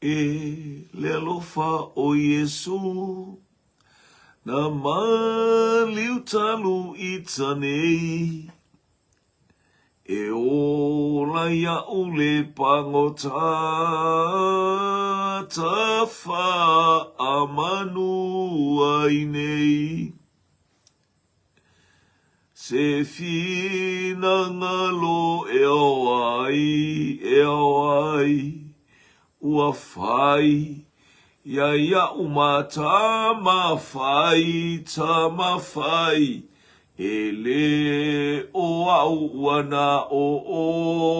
E le alofa o Iesu Na maliu talu i tanei E ola iaʻu le pagota Tafa a manu ai nei Se finagalo e ao ai, e ao ai, ua fai ia iaʻu ma tama fai, tama fai, e le ʻo aʻu ua na ʻo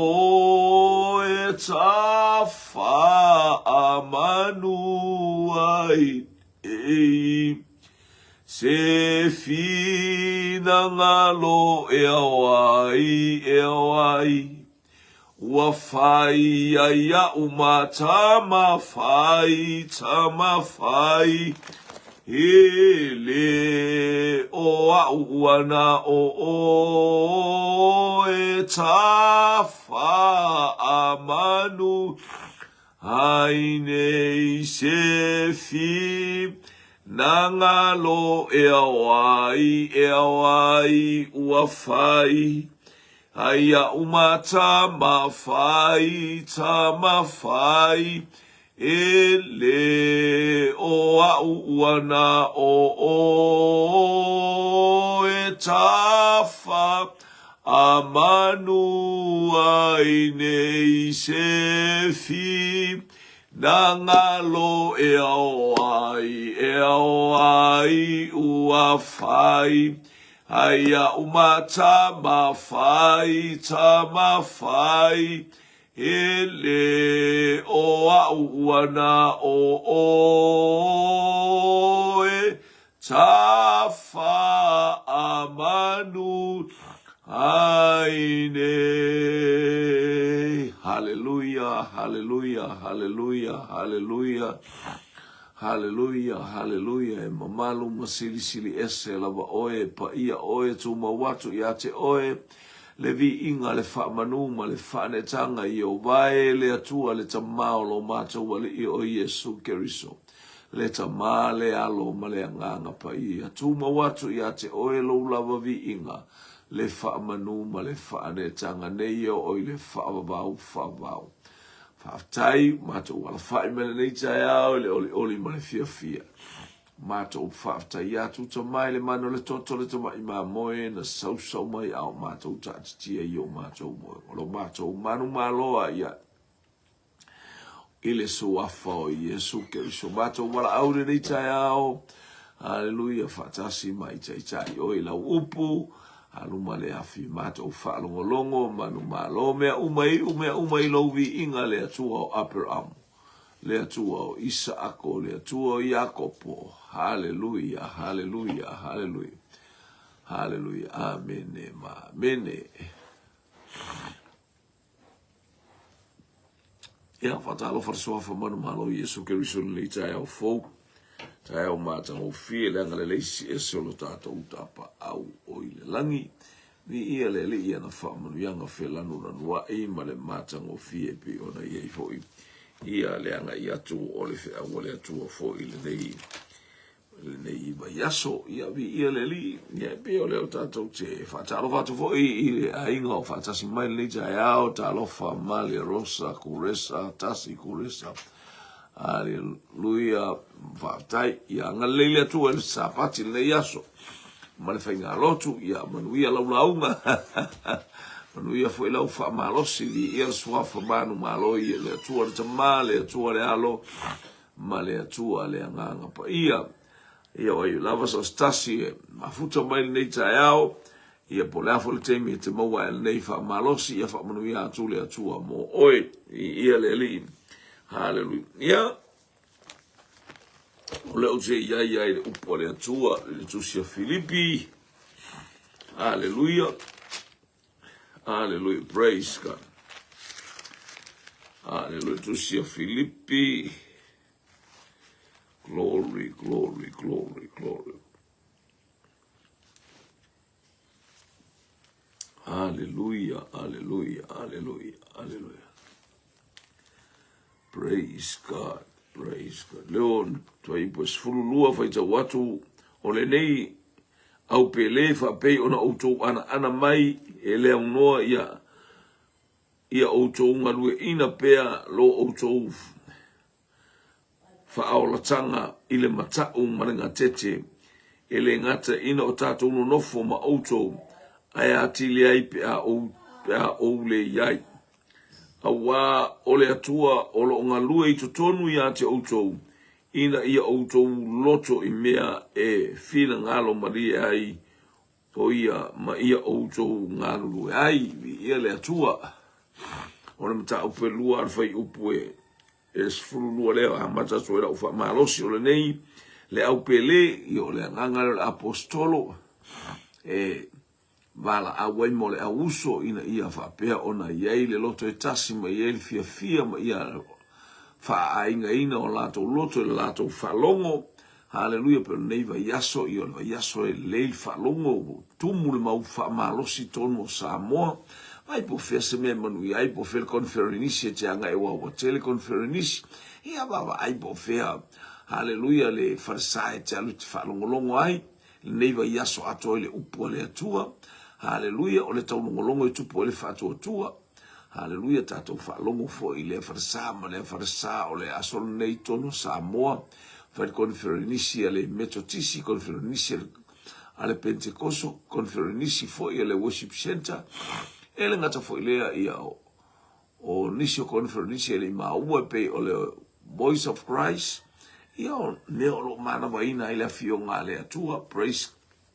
ʻoe tafa a manu ai nei. Se finagalo e ao ai, e ao ai, Ua fai ia iaʻu ma tama fai, tama fai, E le ʻo aʻu ua na ʻo ʻoe tafa a manu Ai nei se finagalo e ao ai, e ao ai, ua fai ai iaʻu ma tama fai, tama fai, E le ʻo aʻu ua na ʻo ʻoe tafa A manu ai nei se finagalo e ao ai, e ao ai ua fai ai iaʻu ma tama fai, tama fai, E le ʻo aʻu ua na ʻo ʻoe Tafa a manu ai nei. Haleluia, haleluia, haleluia, haleluia, haleluia, haleluia. E mamalu ma silisili ese lava ʻoe, e paʻia ʻoe, tumau atu iā te ʻoe, le viiga, le faamanu ma le faanetaga Ieova e le Atua le Tama o lo matou Alii o Iesu Keriso. Le Tama, le Alo, ma le Agaga Paia. Tumau atu iā te ʻoe lou lava viiga, le faamanu ma le faaneetaga nei e oo i le faavavau faavavau. Faafetai, matou alafai mai lenei taeao i le olioli ma le fiafia. Matou faafetai atu Tama i le mana o le toto le tamaʻi mamoe na sausau mai a o matou taatitia i o matou moe. O lo matou manumalo ia i le suafa o Iesu Keriso. Matou valaau i lenei taeao, Aleluia, faatasi ma i taitai oe i lau upu, alu ma le afi, matou faalogologo, manumalo, mea uma e iu, mea uma i lou viiga, le Atua o Aperamo, le Atua o Isaako, le Atua o Iakopo. Haleluia, haleluia, haleluia. Haleluia. Amene ma amene. Ia, faatalofa le suafa manumalo o Iesu Keriso i lenei taeao fou, taeao matagofie le agalelei siese o lo tatou Tapaau o i le lagi. Viia le Alii i ana faamanuiaga felanulanuai ma le matagofie e pei ona i ai foi ia le agai atu o le feau a le Atua foi i lenei lenei vaiaso. Ia, viia le Alii. Ia, e pei o lea o tatou te faatalofa atu foi i le aiga o faatasi mai lenei taeao, talofa Malia Rosa, Kuresa, Tasi Kuresa. Aleluia, faafetai. Ia, agalelei le Atua i le Sapati lenei aso ma le faigalotu. Ia, manuia lau lauga. Manuia foi lau faamalosi. Viia le suafa manumalo ia le Atua le Tama, le Atua le Alo, ma le Atua le Agaga Paia. Ia o ai lava so o se tasi e mafuta mai lenei taeao, ia po o le a foi le taimi e te maua ai lenei faamalosi, ia faamanuia atu le Atua mo oe. Viia le Alii. Haleluia. Ia, o lea ou te i ai ai le upu a le Atua i le tusi a Filipi. Haleluia. Hallelujah. Praise God. Hallelujah. Tusi a Filipi. Glory, glory, glory, glory. Hallelujah, hallelujah, hallelujah, hallelujah. Praise God, praise God. Leo fuaiupu e 12 faitau atu o lenei au pele faapei ona outou anaana mai e le aunoa ia ia outou galueina pea lo outou faaolataga i le mata'u ma le gatete, e le gata ina o tatou nonofo ma outou, ae atili ai pe a ou, pe a ou le i ai. Auā o le Atua o lo o galue i totonu iā te outou, ina ia outou loto i mea e finagalo malie ai o ia ma ia outou galulue ai. Viia le Atua. O le mataupu e lua a le fuaiupu e e 12 lea e amata atu ai lau faamalosi o lenei le au pele, ia o le agaga lea o le aposetolo e valaau ai mo le au uso ina ia faapea ona i ai le loto e tasi ma i ai le fiafia ma ia faaaigaina o latou loto i le latou faalogo. Haleluia, pe o lenei vaiaso, ia o le vaiaso e lelei le faalogo, ua tumu le mau faamalosi i totonu o Samoa. Vaai po o fea se mea e manuia ai, po o fea le conferenisi e te agai aua ua tele conferenisi. Ia vaavaai po o fea, haleluia, le falesa e te alu e te faalogologo ai lenei vaiaso atoa i le upu a le Atua. Haleluia, o le taulogologo e tupu ai le faatuatua. Haleluia, tatou faalogo foi i lea falesa ma lea falesa o le aso lenei i totonu o Samoa, fai le koniferenisi a le Metotisi, koniferenisi a le Pentekoso, koniferenisi foi a le Worship Centre. E le gata foi lea ia o nisi o koniferenisi e le i maua e pei o le Voice of Christ, ia o mea o lo o manavaina ai le afioga a le Atua. Praise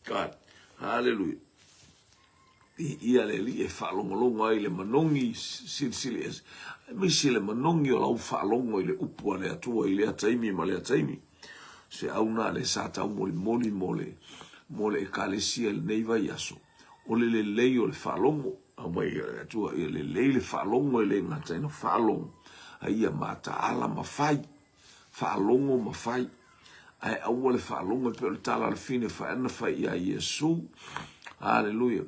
God. Haleluia. Viia le Alii e faalogologo ai le manogi silisili ese, aemaise le manogi o lau faalogo i le upu a le Atua i lea taimi ma lea taimi. Se au na le sa taumolimoli mo le, mo le Ekalesia i lenei vaiaso, o le lelei o le faalogo. Aumai e le Atua ia lelei le faalogo e le gata ina faalogo, a ia mataala ma fai. Faalogo ma fai. Ae aua le faalogo e pei o le tala a le fine fai na fai ia Iesu. Haleluia.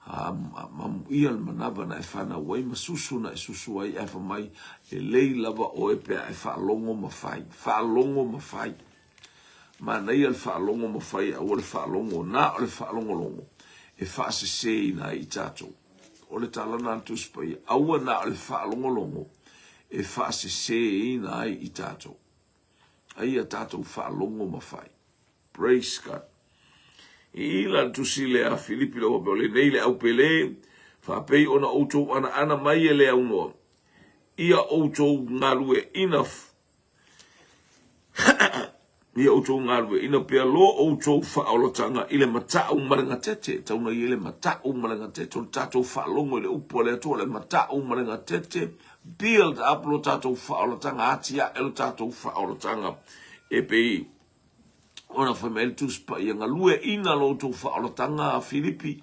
Mamuia le manava na e fanau ai ma susu na e susu ai ae fai mai, lelei lava oe pe a e faalogo ma fai. Faalogo ma fai. Manaia le faalogo ma fai, aua le faalogo na o le faalogologo e faaseseina ai i tatou. O le tala na a le Tusi Paia, aua na o le faalogologo e faaseseina ai i tatou. A ia tatou faalogo ma fai. Praise God. I la le tusi lea a Filipi le o lenei le au pele, faapei ona outou anaana mai e le aunoa, ia outou galueina Ia outou galueina pea lo outou faaolataga i le matau ma le gatete. E tau na i ai le matau ma le gatete, o le tatou faalogo i le upu a le Atua, le matau ma le gatete, build up lo tatou faaolataga, atiae lo tatou faaolataga e pei ona fai mai le Tusi Paia, galueina lo outou faaolataga, Filipi.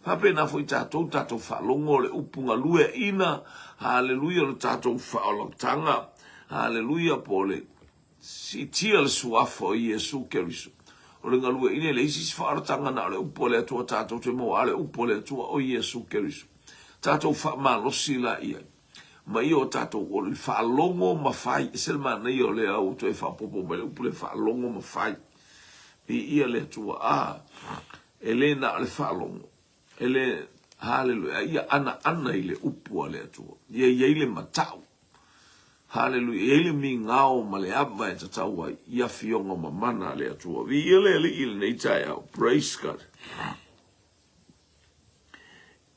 Faapena foi tatou, tatou faalogo le upu galueina, haleluia, lo tatou faaolataga, haleluia, po o le Siitia le Suafa o Iesu Keriso. O le galueina e leai se isi faaolataga na o le upu a le Atua tatou te maua, a o le upu a le Atua o Iesu Keriso. Tatou faamalosi la i ai ma ia o tatou olo i faalogo ma fai. Ese le manaia o lea ua toe faaopoopo mai le upu lea faalogo ma fai. Viia le Atua. A, e le na o le faalogo, e le, haleluia, a ia anaana i le upu a le Atua. Ia i ai le matau. Haleluia, e i ai le migao ma le ava e tatau ai i afioga mamana a le Atua. Viia le Alii i lenei taeao. Praise God.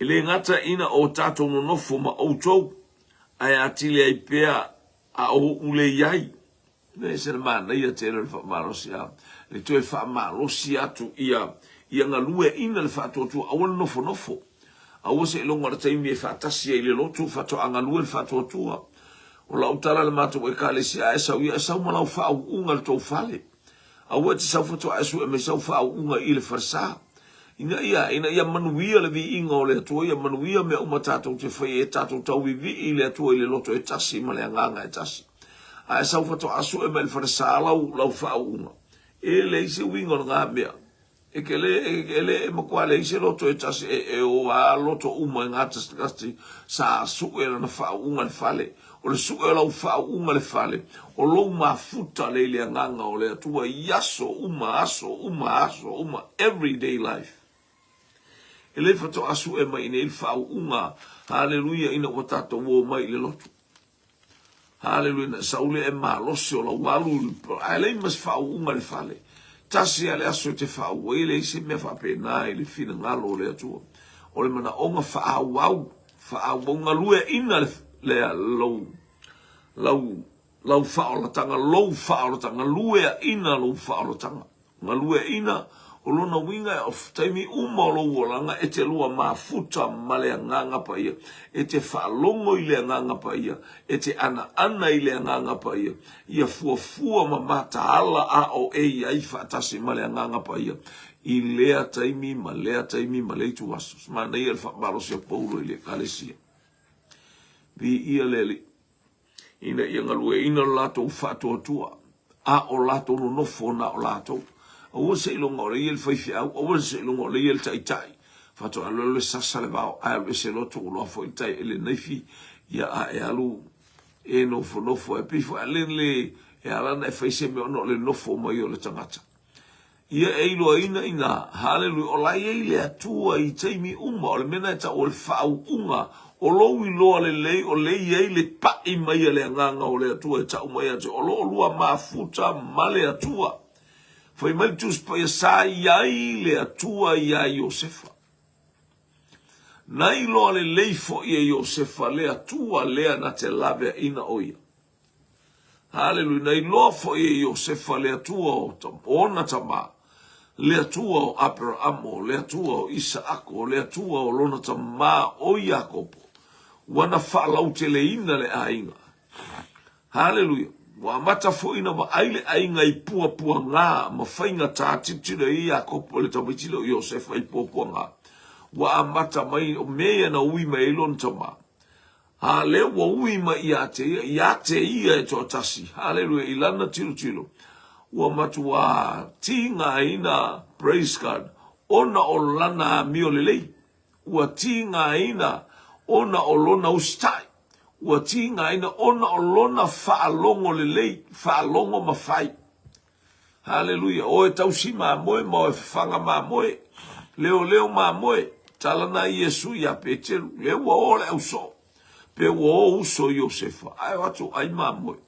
E le gata ina o tatou nonofo ma outou, ae atili ai pea a ou le i ai. E ese le manaia tele o le faamalosi a le toe faamalosi atu ia ia galueaina le faatuatua aua le nofonofo. Aua seiloga o le taimi e faatasi ai i le lotu faatoa galue le faatuatua. O lau tala i le matou Ekalesia a e sau ia e sau ma lau faauuga i le tou fale. Aua e te sau faatoa e sue mai sau faauuga i le falesa. Ina ia, ina ia manuia le viiga o le Atua, ia manuia mea uma tatou te faia, ia tatou tauivii i le Atua i le loto e tasi ma le agaga e tasi. A e sau faatoa sue mai le falesa lau, lau faauuga, e leai se uiga o lena mea. E ke le, e le e matua leai se loto e tasi e, e o a loto uma i gatasi sa suʻe lana faauuga le fale. O le suʻe o lau faauuga le fale, o lou mafuta le i le agaga o le Atua i aso uma, aso uma, aso uma, everyday life. E le faatoa suʻe mai i nei le faauuga, haleluia, ina ua tatou o mai i le lotu. Haleluia, na sau lea e malosi o lau alu, ae leai ma se faauuga i le fale. Tasi lava le aso e te faauu ai, e leai se mea faapena i le finagalo o le Atua. O le manaoga faaauau, faaauau galueaina le, le, lou, lau, lau faaolataga, lou faaolataga, galueaina lou faaolataga. Galueaina, o lona uiga o taimi uma o lou olaga e te lua mafuta ma le Agaga Paia, e te faalogo i le Agaga Paia, e te anaana i le Agaga Paia, ia fuafua ma mataala a o e i ai faatasi ma le Agaga Paia i lea taimi ma lea taimi ma le ituaso. Manaia le faamalosi a Paulo i le Ekalesia. Viia le Alii. ina ia galueaina lo latou faatuatua, a o latou nonofo na o latou. Aua seiloga o le ia le faifeau, aua seiloga o le ia le taitai. Faatoa alu alu le sasa le vao, ae alu ese loa tuu loa foi tai le naifi, ia a e alu e nofonofo e pei foi a le le e ala ona e fai se mea ona o le nofo mai o le tagata. Ia e iloaina ina, haleluia, o la e i ai le Atua i taimi uma, o le mea lena e tau o le faauuga, o lou iloa lelei o lea e i ai le pai mai a le Agaga o le Atua e tau mai ia te oe, o lo o lua mafuta ma le Atua. Fai mai le Tusi Paia, sa i ai le Atua iā Iosefa. Na iloa lelei foi e Iosefa le Atua lea na te laveaina o ia. Haleluia. Na iloa foi e Iosefa le Atua o ona tama, le Atua o Aperaamo, le Atua o Isaako, le Atua o lona tama o Iakopo, ua na faalauteleina le aiga. Haleluia. Ua amata foi na vaai le aiga i puapuaga ma faigata tilotilo ai Iakopo i le tamaiti lea o Iosefa i puapuaga. Ua amata mai o mea ia na ui mai ai lona tama. A lea ua ui mai ia te ia, ia te ia e toatasi, haleluia, i lana tilotilo, ua matuā tigaina, praise God, ona o lana amio lelei, ua tigaina ona o lona usitai, ua tigaina ona o lona faalogo lelei, faalogo ma fai. Haleluia, o e tausi mamoe ma o e fafaga mamoe, leoleo mamoe, tala na Iesu iā Peteru, lea ua o le ausoo, pe ua o uso Iosefa, ae o atu ai mamoe,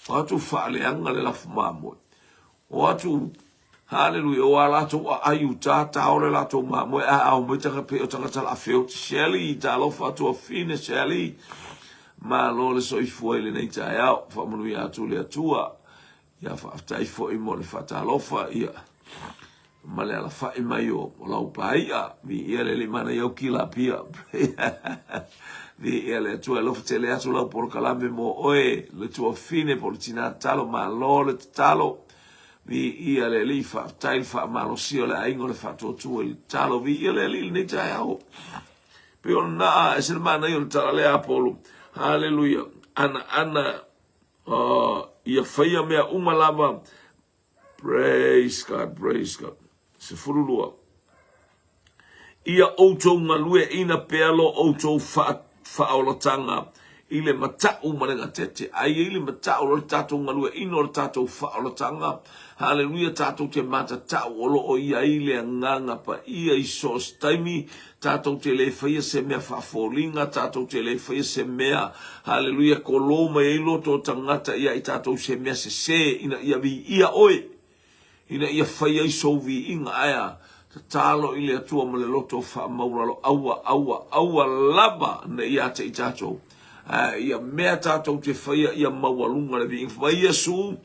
o atu faaleaga le lafu mamoe, o atu, haleluia, o a latou aai uta, tao le latou mamoe, ae ao mai tagata, pei o tagata la feoti. Shelly, talofa atu afine Shelly, malo le soifua i lenei taeao, faamanuia atu le Atua. Ia faafetai foi mo le faatalofa ia ma le alafai mai o lau pāi'a. Viia le Alii manaia au kilapia. Viia le Atua e alofa tele atu lau polokalame mo oe le tuafine po o le tinā tatalo malo le tatalo. Viia le Alii faafetai le faamalosia o le aiga o le faatuatua i le tatalo. Viia le Alii i lenei taeao. Pei o lena ese le manaia o le tala lea Apolo. Haleluia. Ana ana Oh, ia faia mea uma lava. Praise God, praise God. 12. Ia outou galueaina pea lo outou faaolataga i le mataʻu ma le gatete. Ai ai le mataʻu o le tatou galueaina o le tatou faaolataga. Haleluia, tatou te matatau o lo o i ai le agaga paia i so o se taimi Tatou te le faia se mea faafoliga, tatou te le faia se mea, haleluia, kolō mai ai loto o tagata ia i tatou se mea sesē ina ia viia oe, ina ia fai ai sou viiga. Ae a tatalo i le Atua ma le loto faamaulalo, aua, aua, aua lava ne i ia te i tatou. Ae ia mea tatou te faia ia maualuga le viiga. Fai mai Iesu,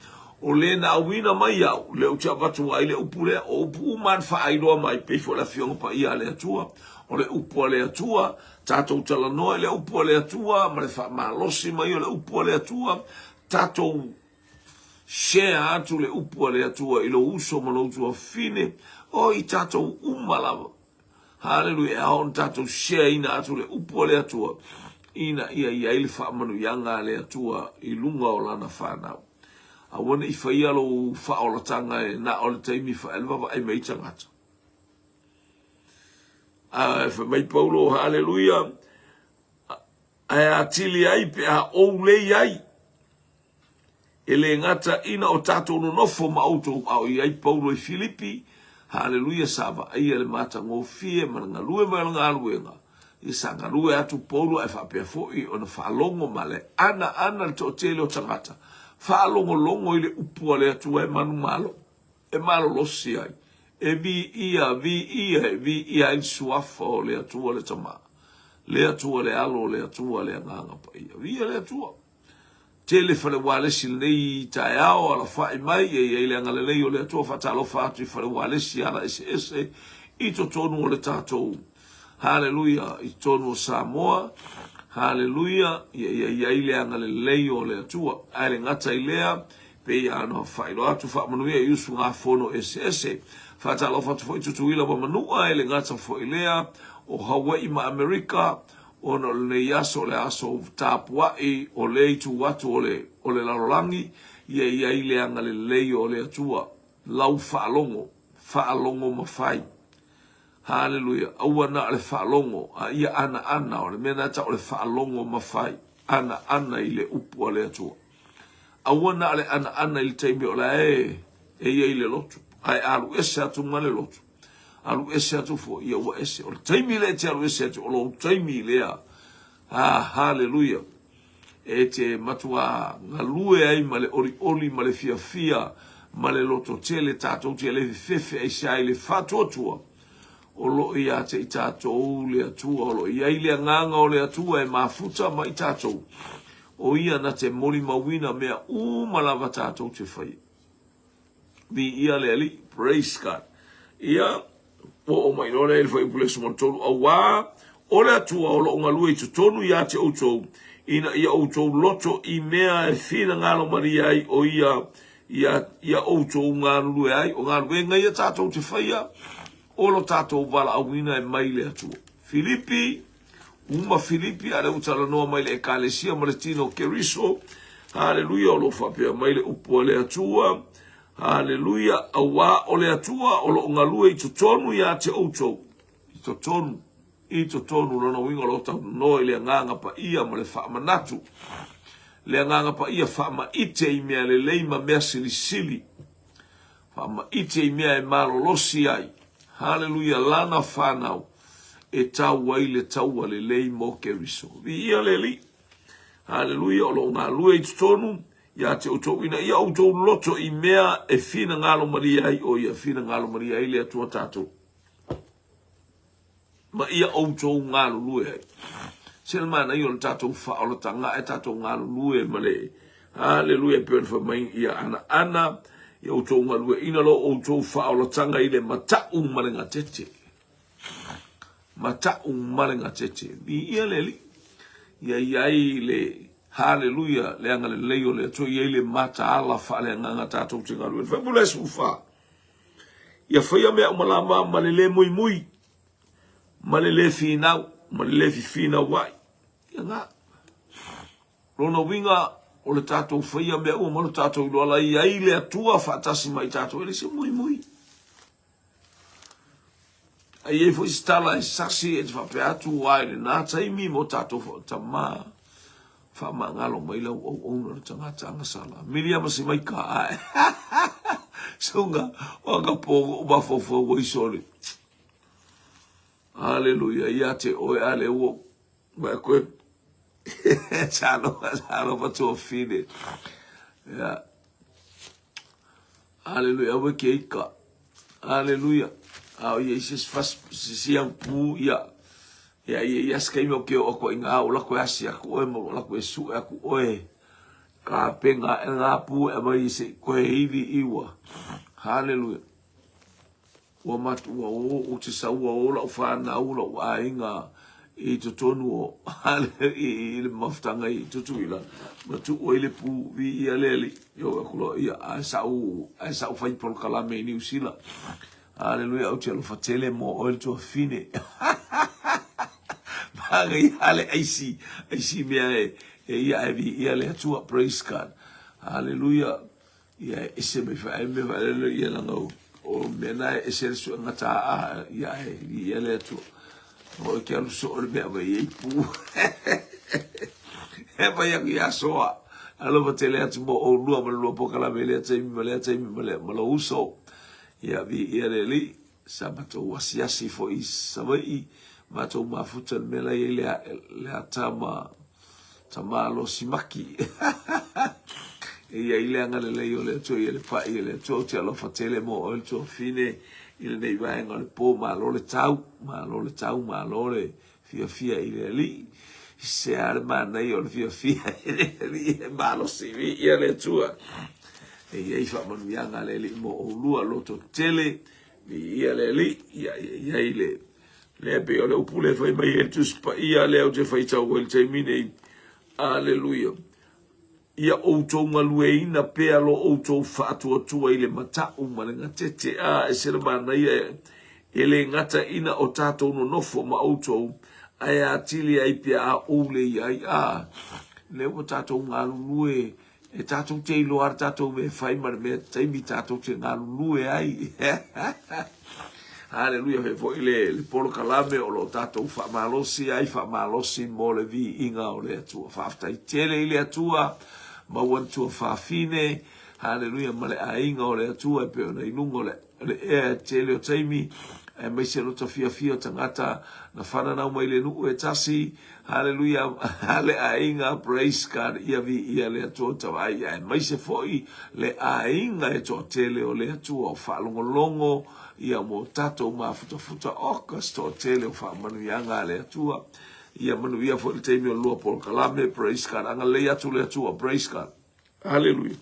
O le na auina mai au, lea ou te avatu ai le upu lea, o upu uma na faailoa mai, pei foi o le Afioga Paia a le Atua, o le upu a le Atua, tatou talanoa i le upu a le Atua, ma le faamalosi mai o le upu a le Atua, tatou share atu le upu a le Atua i lou uso ma lou tuafafine, o i tatou uma lava. Haleluia, e ao ona tatou share ina atu le upu a le Atua, ina ia i ai le faamanuiaga a le Atua i luga o lana fanau. Aua ne i faia lou faaolataga e na o le taimi e vaavaai mai ai tagata. Ae fai mai Paulo, haleluia, ae atili ai pe a ou lei ai. E le gata ina o tatou nonofo ma outou a o i ai Paulo i Filipi, haleluia, sa vaaia le matagofie ma le galue mai o le galuega, ia sa galue atu Paulo ae faapea foi ona faalogo ma le anaana le toatele o tagata, faalogologo i le upu a le Atua e manumalo, e malolosi ai, e viia, viia, e viia ai le suafa o le Atua le Tama, le Atua le Alo, le Atua le Agaga Paia. Viia le Atua. Tele fale ualesi lenei taeao alafai mai e i ai le agalelei o le Atua faatalofa atu i fale ualesi ala eseese i totonu o le tatou Haleluia i totonu o Samoa Haleluia ia ia i ai le agalelei o le Atua ae le gata i lea pei ona faailoa atu faamanuia i usugafono eseese faatalofa atu foi Tutuila ma Manua e le gata foi lea o Hawaii ma Amerika Ona o lenei aso o le aso tapuai o lea itu atu o le, o le lalolagi, ia i ai le agalelei o le Atua, lau faalogo, faalogo ma fai. Haleluia! Aua na o le faalogo, a ia anaana, o le mea lena e tau o le faalogo ma fai, anaana i le upu a le Atua. Aua na o le anaana i le taimi o la e, e i ai le lotu, ae alu ese atu ma le lotu. Alu ese atu foi, ia ua ese. O le taimi lea e te alu ese atu, o lou taimi lea. Ah, haleluia. E te matua galue ai ma le olioli ma le fiafia ma le lototele tatou te le fefefe aisea i le faatuatua o lo o ia te i tatou le Atua, o lo o i ai le agaga o le Atua e mafuta ma i tatou. O ia na te molimauina mea uma lava tatou te faia. Viia le Alii. Praise God. Ia, oo mai loa lea i le fuaiupu le 13, auā o le Atua o lo o galue i totonu ia te outou, ina ia outou loto i mea e finagalo malie ai o ia, ia, ia outou galulue ai. O galuega ia tatou te faia, o lo tatou valaauina e mai le Atua. Filipi Uma Filipi, a lea ua talanoa mai le Ekalesia ma le tino o Keriso. Haleluia, o lo o faapea mai le upu a le Atua. Haleluia, auā o le Atua o lo o galue i totonu ia te outou. I totonu, i totonu, lona uiga o lo o talanoa i le Agaga Paia ma le faamanatu. Le Agaga Paia faamaite i mea lelei ma mea silisili. Faamaite i mea e malolosi ai. Haleluia, lana fanau e tau ai le taua lelei mo Keriso. Viia le Alii. Haleluia, o lo o galue i totonu ia te outou ina ia outou loto i mea e finagalo malie ai o ia, finagalo malie ai le Atua tatou. Ma ia outou galulue ai. Se le manaia o le tatou faaolataga ae tatou galulue ma le Haleluia e pei ona fai mai ia anaana ia outou galueaiina lo outou faaolataga i le mata'u ma le gatete. Mata'u ma le gatete. Viia le Alii. Ia i ai le Haleluia le agalelei o le Atua, ia i ai le mataala faaleagaga tatou te galue. Fai pule 14. Ia faia mea uma lava ma le lē muimui, ma le lē finau, ma le lē fifinauai. Ia na. Lona uiga, o le tatou faia mea uma ma lo tatou iloa la i ai le Atua faatasi ma i tatou, e leai se muimui. A i ai foi se tala e sasi e te faapea atu ua i lena taimi mo tatou tama faamagalo mai lau auauna le tagata agasala. Miliama Simaika ae. Sunga o ka pō o mafaufau ai sole. Haleluia, ia te oe a le ua Wa koe talofa, talofa tuafine. Yeah. Haleluia, aua ke ika. Haleluia. A o ia se fas se si au pu ia. Ia ia ia se kaimi o ke o ko inga o la ko asi aku oe mo la ko su aku oe. Ka penga e ngā pu e mai se koe iwi iwa. Haleluia. Ua matua o ou te saua o lau whanau, lau aiga i totonu o i le mafutaga i Tutuila, ma tuu ai le pu viia le Alii. I o aku loa ia, ae sa ou, ae sa ou fai polokalame i Niu Sila. Aleluia, ou te alofa tele mo oe le tuafafine. Manaia le aisi, aisi mea e, e ia ae viia le Atua. Praise God. Hallelujah. Ia e ese mai foi ai mea faale ia langa o, o mea na e ese le suega ta a ia e viia le Atua. O e ke alu soo le mea mai ai pu. E fai aku iā Soa. Alofa tele atu mo ʻolua ma le lua polokalame i lea taimi ma lea taimi ma le, ma lou uso. Ia, viia le Alii. Sa matou asiasi foi i Savaii, matou mafuta i le mea la e i ai le, le ata ma Tamalosi Maki. E i ai le agalelei o le Atua ia le pa'i e le Atua. Ou te alofa tele mo oe le tuafafine i lenei vaega o le po. Malo le tau, malo le tau, malo le fiafia i le Alii. Se a le manaia o le fiafia i le Alii e malosi viia le Atua. E i ai faamanuiaga a le Alii mo ʻoulua, loto tele, viia le Alii. Ia, ia i ai le Lea pei o le upu lea e fai mai ai le Tusi Paia lea ou te faitau ai i le taimi nei. Aleluia. Ia outou galueina pea lo outou faatuatua i le matau ma le gatete. A, e se le manaia e le gata ina o tatou nonofo ma outou, ae atili ai pe a ou le i ai. A, lea ua tatou galulue E tatou te iloa le tatou mea e fai ma le mea taimi tatou te galulue ai. Haleluia, fai foi le, le polokalame o lo o tatou faamalosi ai, faamalosi mo le viiga o le Atua. Faafetai tele i le Atua, maua ni tuafafine, haleluia, ma le aiga o le Atua e pei ona i luga o le, le ea e tele o taimi, aemaise lo ta fiafia o tagata na fananau mai le nuu e tasi, Haleluia le aiga praise God ia viia le Atua tavaai aemaise foi le aiga e toatele o le Atua o faalogologo ia mo tatou mafutafuta oka se toatele o faamanuiaga a le Atua ia manuia foi le taimi o le lua polokalame praise God agalelei atu le Atua praise God Haleluia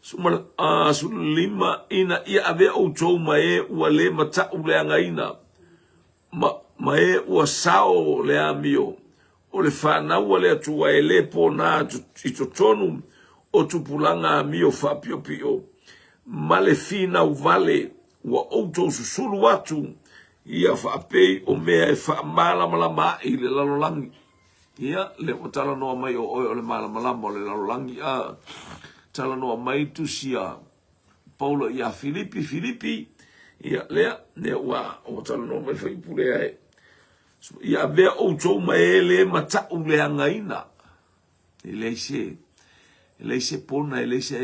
Suma, 15 ina ia avea outou ma e ua le matau leagaina Ma, ma e ua sao le amio o le fanau a le Atua e le pona i totonu o tupulaga amio faapiopio, ma le finau vale ua outou susulu atu ia faapei o mea e faamalamalama aʻi le lalolagi. Ia, lea ua talanoa mai o oe o le malamalama o le lalolagi, a talanoa mai tusi a Paulo iā Filipi, Filipi, ia lea, lea ua, ua talanoa mai faipule lea e, ia avea outou ma e le matau leagaina. E leai se, e leai se pona, e leai se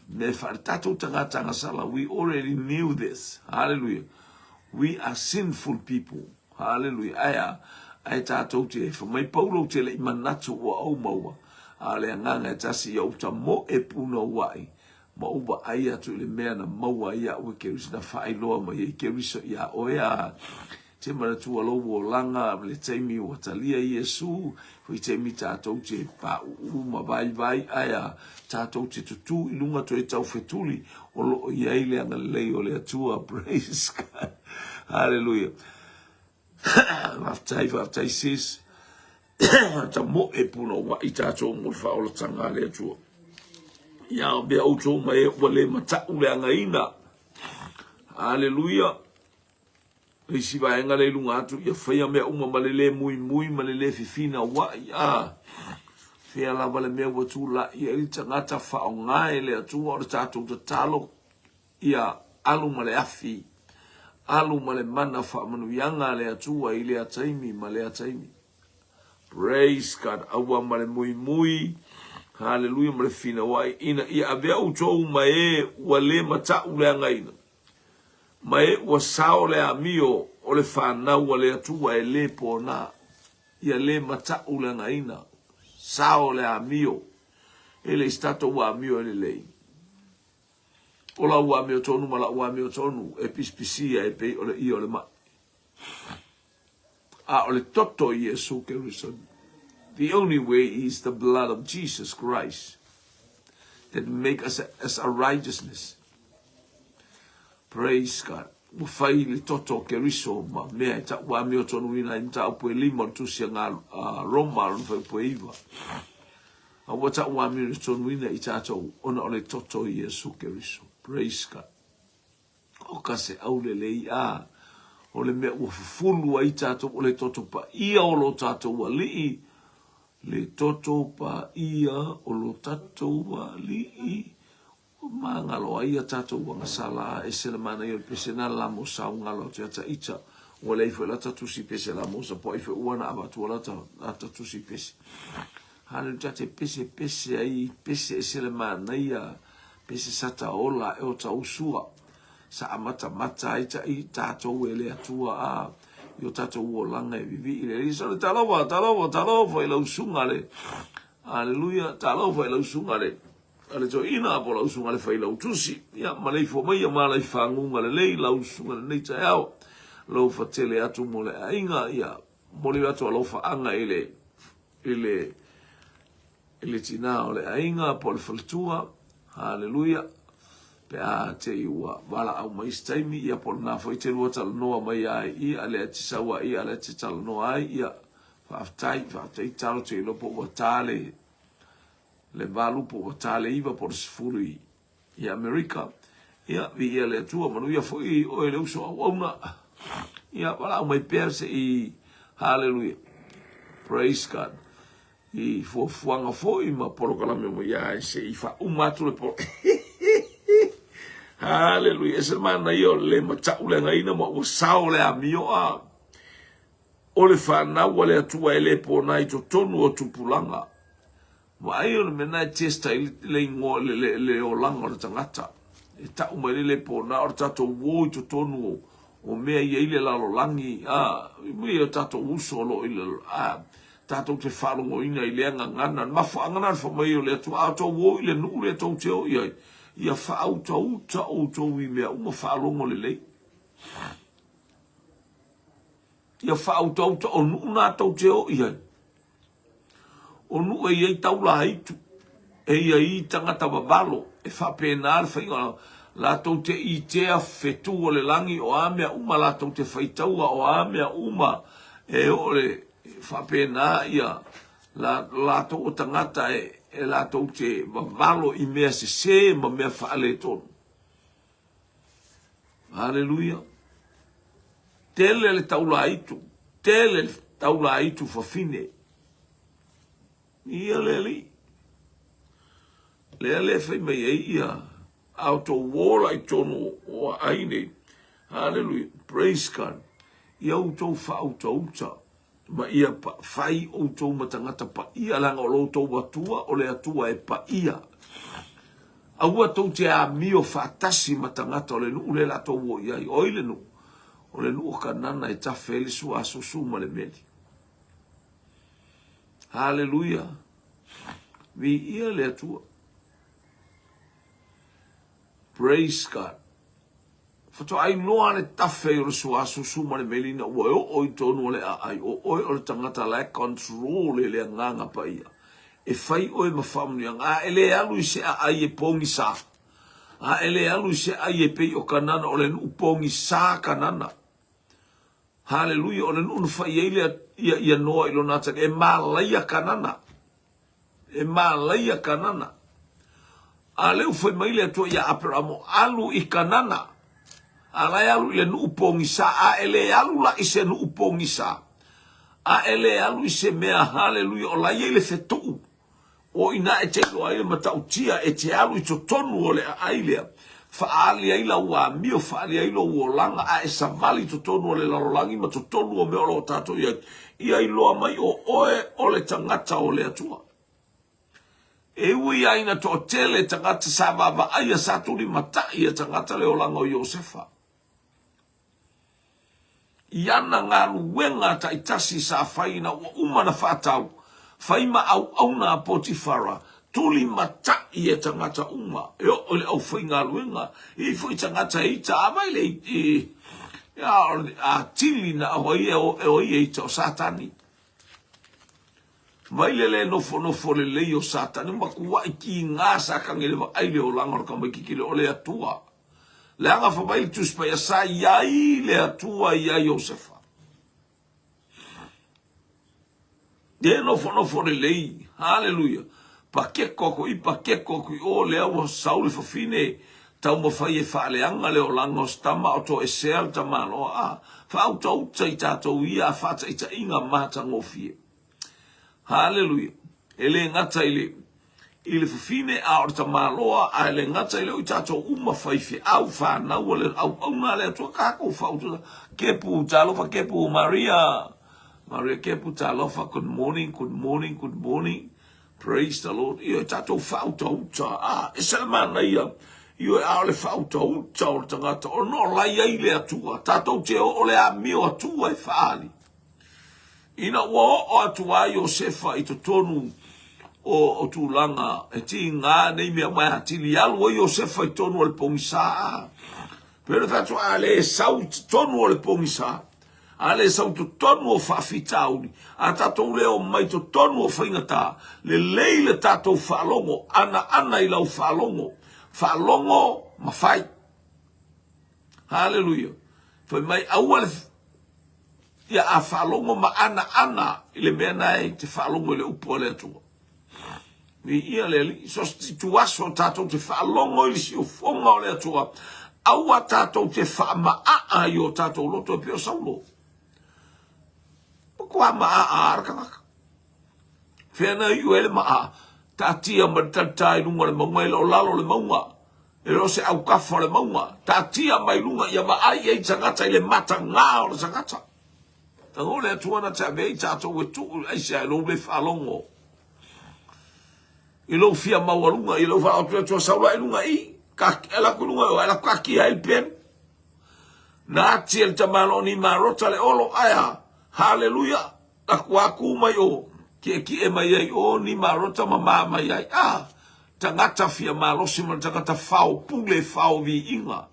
mea e faale. Tatou tagata agasala, we already knew this. Hallelujah. We are sinful people. Hallelujah. Ae a, ae tatou te, fai mai Paulo, ou te le i manatu ua ou maua, a o le agaga e tasi ia ou tamoe punouai, ma ou vaai atu i le mea na maua ai iaʻu e Keriso, na faailoa mai ai Keriso iā ʻoe, a te manatua lou olaga le taimi ua talia Iesu, foi taimi tatou te paʻuʻu ma vaivai, ae a tatou te tutū i luga toe taufetuli, o lo o i ai le agalelei o le Atua. Praise God. Hallelujah. Faafetai, faafetai sis. Tamoe punouai tatou mo le faaolatanga a le Atua. Ia avea outou ma e ua le matau leagaina. Haleluia. Le isi vaega lea i luga atu, ia faia mea uma ma le le muimui ma le le fifinauai. A fea lava le mea ua tulai ai le tagata faaaoga e le Atua o le tatou tatalo Ia alu ma le afi, alu ma le mana faamanuiaga a le Atua i lea taimi ma lea taimi. Praise God, aua ma le muimui, haleluia ma le finauai, ina ia avea outou ma e ua le matau leagaina, ma e ua sao le amio o le fanau a le Atua e le pona, ia le matau leagaina, sao le amio, e le i se tatou amio e lelei. O lau amiotonu ma la'u amiotonu e pisipisia e pei o le ʻie o le maʻi. A o le toto o Iesu Keriso, the only way is the blood of Jesus Christ that make us as a righteousness. Praise God. Ua fai le toto o Keriso ma mea e ta'u amiotonuina ai mataupu e lima o le tusi a ngā Roma lona fuaiupu e iva. A ua ta'u amiotonuina i tatou ona o le toto o Iesu Keriso. Praise God. O ka se aulelei a o le mea ua fufulu ai tatou o le toto paia o lo tatou Alii, le toto paia o lo tatou Alii, ua magalo ai a tatou agasala, ese le manaia o le pese na lamo saugalo atu ia ta ita. Ua leai foi lata tusi pese la mo sa po ai foi ua na avatu lata lata tusi pese. Haleluia ta te pese pese ai pese ese le manaia pese sa ta ola e o ta usua sa amatamata ai ta i tatou e le Atua a i o tatou olaga e vivii le Alii. So le talofa, talofa, talofa i lau susuga le Haleluia, talofa i lau susuga le a le toeaina po o lau susuga le failautusi. Ia, maleifua mai ia malaifaguga lelei lau susuga i lenei taeao. Alofa tele atu mo le aiga, ia momoli atu alofaaga i le i le i le tinā o le aiga po o le faletua. Haleluia. Pe a te i ua valaau mai se taimi, ia po o lena foi te lua talanoa mai ai i a lea te sau ai a lea te talanoa ai, ia faafetai, faafetai talo te iloa po ua ta le le 8 po ua ta le 9 po o le 10 i i Amerika. Ia, viia le Atua, manuia foi oe le uso auauna. Ia, valaau mai pea se i, haleluia, praise God, i fuafuaga foi ma polokalame mo ia e se i faauma atu le polo. Haleluia, e se manaia o le matauleagaina ma ua sao le amio a o le fanau a le Atua e le pona i totonu o tupulaga. Vaai o le mea lena e test ai le igoa le, le, le olaga o le tagata. E tau mai le le pona o le tatou uo i totonu o, o mea i ai le lalolagi, a, i o tatou uso o lo o i le, a, tatou te faalogoina i lea gagana. Le mafuaaga lena o le fai mai o le Atua, a outou o i le nuu lea tou te o i ai, ia faautauta outou i mea uma faalogo lelei. Ia faautauta o nuu na tou te o i ai. O nuu e i ai taula aitu, e i ai tagata vavalo, e faapena le faiga latou te itea fetu o le lagi, o a mea uma latou te faitaua, o a mea uma e oo le faapena ia la, latou o tagata e, e latou te vavalo i mea sese ma mea faaletonu. Aleluia. Tele le taulaitu, tele le taulaitu fafine. Ia le alii. Lea le fai mai ai ia a outou ola i totonu o aai nei. Hallelujah. Praise God. Ia outou faautauta ma ia fai outou ma tagata paia, leaga o lo outou Atua o le Atua e paia. Aua tou te amio faatasi ma tagata o le nuu lea la tou o i ai. O ai le nuu? O le nuu o Kanana e tafe ai le suasusu ma le meli. Haleluia! Viia le Atua. Praise God. Faatoa iloa le tafe o le suasusu ma le meli ina ua e oo i totonu o le aai, o oe o le tagata la e control e le Agaga Paia. E fai oe ma faamanuiaga, a e le alu i se aai e pogisa, a e le alu i se aai e pei o Kanana, o le nuu pogisa Kanana. Haleluia, o le nuu na fai ai le ia, ia Noa i lona atali, e malaia Kanana. E malaia Kanana. A lea ua fai mai le Atua ia Aperamo, alu i Kanana. A la e alu i le nuu pogisa, a e le alu la i se nuu pogisa. A e le alu i se mea, haleluia, o la e i ai le fetuu. O i ina e te iloa ai le matautia, e te alu i totonu o le aai lea, faaali ai lau amio, faaali ai lou olaga, a e savali i totonu o le lalolagi ma totonu o mea o lo o tatou i ai, ia iloa mai o oe o le tagata o le Atua. E ui lava ina toatele tagata sa vaavaaia, sa tulimatai e tagata le olaga o Iosefa. I ana galuega taitasi sa fai ina ua uma ona faatau, fai ma auauna a Potifara, tulimatai e tagata uma, e oo i le aufaigaluega, e i ai foi tagata e ita, a vai le i, atili na o ai e o ai e ita, o Satani. Vai le le nofonofo lelei o Satani, matuai kiga Satani i le vaai i le olaga o le tamaititi lea, o le Atua. Leaga fai mai le Tusi Paia, sa i ai le Atua ia Iosefa. Le nofonofo lelei, haleluia. Pakeko aku i, pakeko aku i o, lea ua sau le fafine taumafai e faaleaga le olaga o se tama, o toesea le tamaloa. A, faautauta i tatou ia a faataitaiga matagofie. Haleluia. E le gata i le. i le fafine a o le tamaloa ae le gata i lea o i tatou uma faifeau fanau a le auauna a le Atua tatou faautautaga Kepu talofa Kepu Maria Maria Kepu talofa good morning good morning good morning Praise the Lord. Ioe, tatou faautauta. Ah, ese le manaia. Ioe, a o le faautauta o le tagata, ona o lai ai le Atua. Tatou te oo le amio Atua e faaali. Ina ua oo atu ai Iosefa i totonu o, o tulaga e tiga nei mea uma e atili alu ai Iosefa i totonu o le pogisa. Pei ona fai atu, a le sau i totonu o le pogisa, A le sau totonu o faafitauli, a tatou le omai totonu o faigata, lelei le tatou faalogo, anaana i lau faalogo, faalogo ma fai. Haleluia. Fai mai aua le ia a faalogo ma anaana i le mea na e te faalogo i le upu a le Atua. Viia le Alii. So se tuaso tatou te faalogo i le siufofoga o le Atua, aua tatou te faamaaa i o tatou loto e pei o Saulo. Matua maaa a le tagata. Fea na iu ai le maa, taatia ma le talitā i luga o le mauga, e le o lalo o le mauga, e le o se aukafa o le mauga, taatia mai luga ia vaai ai tagata i le matagā o le tagata. Tago le Atua na te ave ai tatou e tuu aisea i lou le faalogo i lou fia maualuga i lou faaoto le Atua saula i luga i ka ala ku luga o ala ka ki ai pen na ati el tamalo ni marota le olo aia haleluya aku aku mai o ki ki e mai ai o ni marota ma ma mai ai a tagata fia malosi ma tagata fao pule fao viiga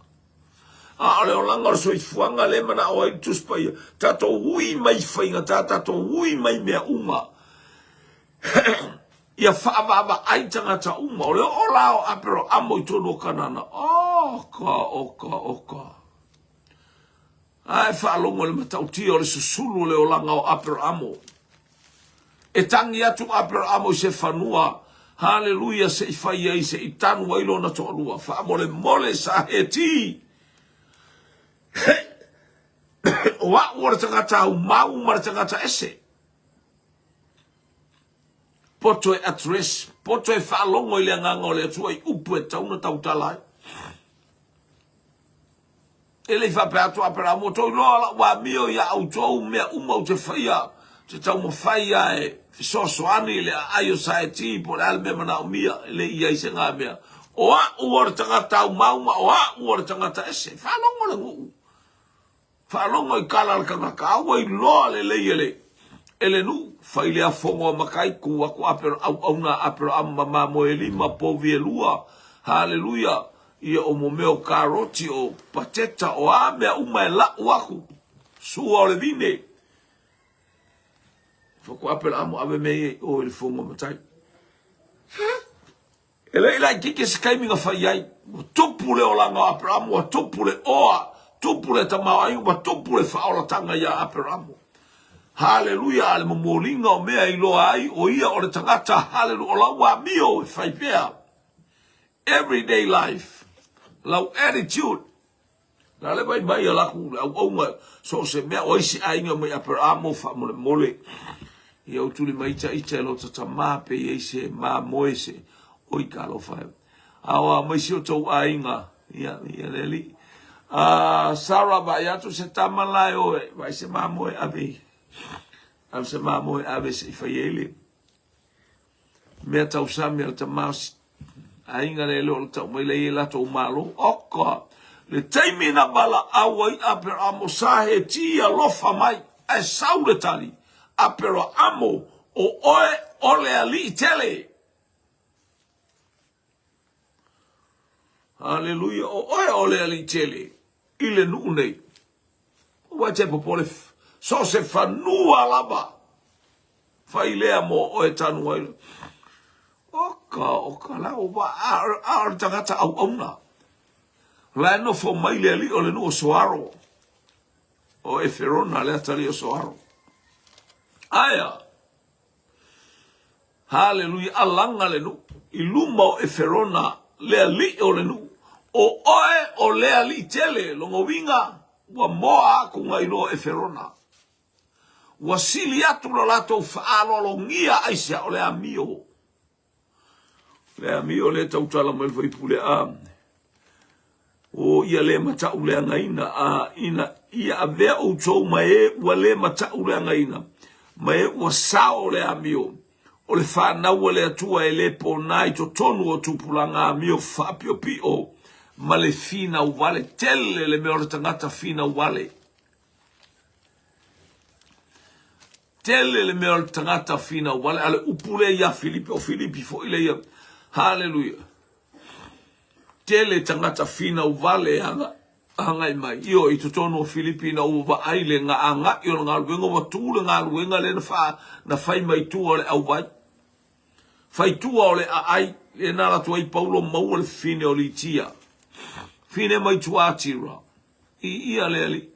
A o le olaga o le soifuaga lea e manao ai le Tusi Paia, tatou ui mai faigata, tatou ui mai mea uma, ia faavaavaai tagata uma. O le oo la o Aperoamo i totonu o Kanana, oka, oka, oka. A e faalogo i le matautia o le susulu o le olaga o Aperoamo. E tagi atu Aperahamo i se fanua, haleluia, se i fai ai, se i tanu ai lona toalua. Faamolemole sa Heti. O au o le tagata aumau ma le tagata ese. Poto e address, poto e faalogo i le agaga o le Atua i upu e tatau ona tautala ai. E le i faapea atu Aperamo, Ua tou iloa lau amio iā outou mea uma ou te faia, ou te taumafai lava e fesoasoani i le aai o Saeti po o le a le mea manaomia, e le i i ai se ga mea. O au o le tagata aumauma, o au o le tagata ese. Faalogo le nuu. Faalogo i kala a le tagata, a ua iloa lelei e le e le nuu. Fai lea fono a matai, tu atu Apero, auauna a Aperamo ma mamoe e lima, povi e lua. Haleluia! Ia o mo mea o karoti, o pateta, o a mea uma e lau aku, sua o le vine. Fai Aperaamo ave mea ia i o i le fono a matai. E le i laititi se taimi na fai ai. Ua tupu le olaga o Aperaamo, ua tupu le oa, tupu le tamaoaiga, ua tupu le faaolataga ia Aperaamo. Haleluia, a le momoliga o mea i loa ai, o ia o le tagata, haleluia, o lau amio e fai pea. Everyday life, lau attitude, na le vai mai a laku le auaunga so o se mea o ai se aiga mai Aperamo faamolemole ia u tuli mai ita ita e lota tama pe i ai se mamoe se oi talofa e aoa mai si o tou aiga ia ia le alii a Sarah vaai atu se tama la e oe vaai se mamoe ave ave se mamoe ave se i fai ai le mea tausami a le tama aiga le le o le tau mai le i latou malo. Oka, le taimi na valaau ai Aperamo sa he ti alofa mai, ae sau le tali, Aperamo, o oe o le alii tele. Haleluia, o oe o le alii tele i le nuu nei. Ua te popole so se fanua lava. Fai lea mo oe tanu ai. Oka, oka, la o wa, a o le tagata auauna. La e nofo mai le alii o le nuu o Soaro. O Eferona le atalii o Soaro. Aia, haleluia, alaga le nuu i luma o Eferona le alii o le nuu. O oe o le alii tele, lona uiga, ua moa aku nai lo Eferona. Ua sili atu lo latou faaaloalogia aisea o le amio. Le amio lea tautala mai le faipule a o ia le matauleagaina, a ina ia avea outou ma e ua le matauleagaina, ma e ua sao le amio, o le fanau a le Atua e le pona i totonu o tupulaga amio faapiopio ma le finau vale. Tele le mea o le tagata finau vale. Tele le mea o le tagata finau vale. A o le upu lea ia Filipi, o Filipi foi lea ia. Haleluia. Tele tagata finau vale aga agai mai. Ioe, i totonu o Filipi ina ua vaai le agai o le galuega, ua tu le galuega lea na fa, na fai mai tua o le auvai. Fai tua o le aai, lea na alu atu ai Paulo maua le fafine o Litia. Fine mai Tuatira. I ia le Alii.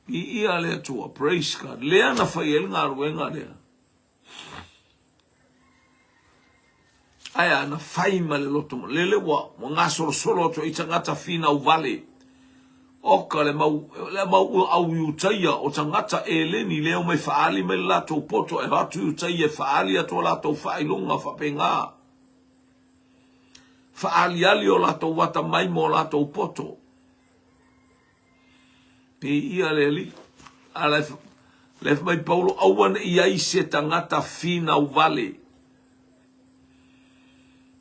I ia le Atua. Praise God. Lea na fai ai le galuega lea. Ae a na fai ma le loto lele ua ua gasolosolo atu ai tagata finau vale. Oka le mau le mau ua au Iutaia o tagata Eleni le omai faaali mai le latou poto e o atu Iutaia e faaali atu o latou faailoga faapena. Faaaliali o latou atamai ma o latou poto. Viia le Alii. A la e fai mai Paulo, aua ne i i ai se tagata finau vale.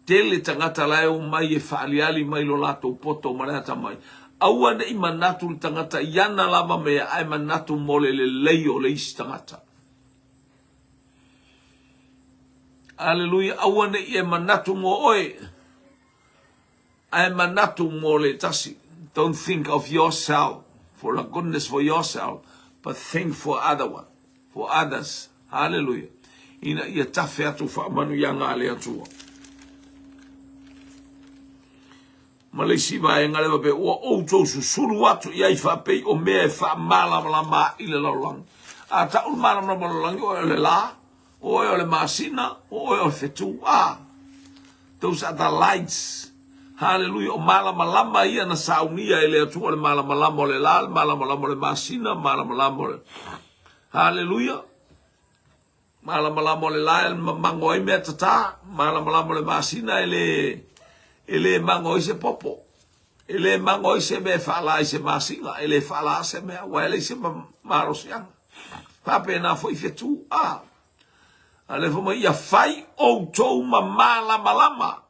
Tele tagata la e omai e faaliali mai lo latou poto ma le atamai. Aua ne i manatu le tagata i ana lava mea, ae manatu mo le lelei o le isi tagata. Aleluia, aua ne i e manatu mo oe. Ae manatu mo le tasi, don't think of yourself, for the goodness for yourself, but think for other one, for others. Hallelujah. Ina ia tafe atu faamanuiaga a le Atua. Ma le isi vaega le faapea, ua outou susulu atu i ai faapei o mea e faamalamalama ai le lalolagi. A tau le malamalama o le lalolagi, o le la, O oe o le masina, o oe o le fetu. Ah! Those are the lights. Hallelujah. O malamalama ia na saunia e le Atua, le malamalama o le la, le malamalama o le masina, malamalama o le... Hallelujah. Malamalama o le la e mamango ai mea tata, malamalama o le masina e le, e le mango ai se popo. E le mago ai se mea e faala i se masina, e le faala se mea, ua e leai se malosiaga. Faapena foi fetu, a. A le fai mai, ia fai outou ma malamalama.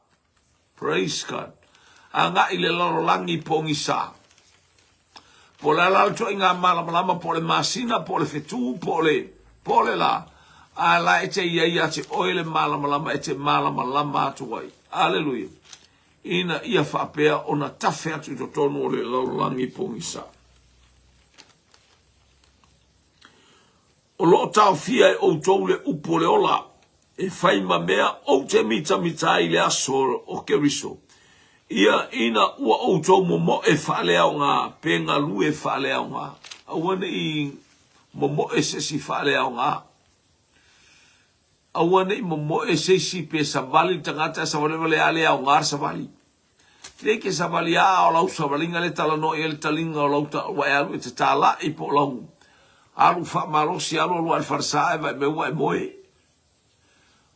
Praise God. Agai i le lalolagi pogisa. Po o le a la le ituaiga malamalama, po o le masina, po o le fetu, po o le, po o le la, a la e te i ai ia te oe le malamalama e te malamalama atu ai. Aleluia. Ina ia faapea ona tafe atu i totonu o le lalolagi pogisa. O lo o taofia e outou le upu o le ola, e fai ma mea ou te mitamita ai i le aso o Keriso, ia ina ua outou momoe faaleaoga pe galue faaleaoga. Aua ne i momoe se isi faaleaoga. Aua ne i momoe se isi pe savali le tagata e savali ma le a le aoga le savali. Lei ke savali a o lau savaliga le talanoa i ai le taliga o lau ta ua e alu e te talai po o lau alu faamalosi alu alu ae le falesa ae vaai mai ua e moe.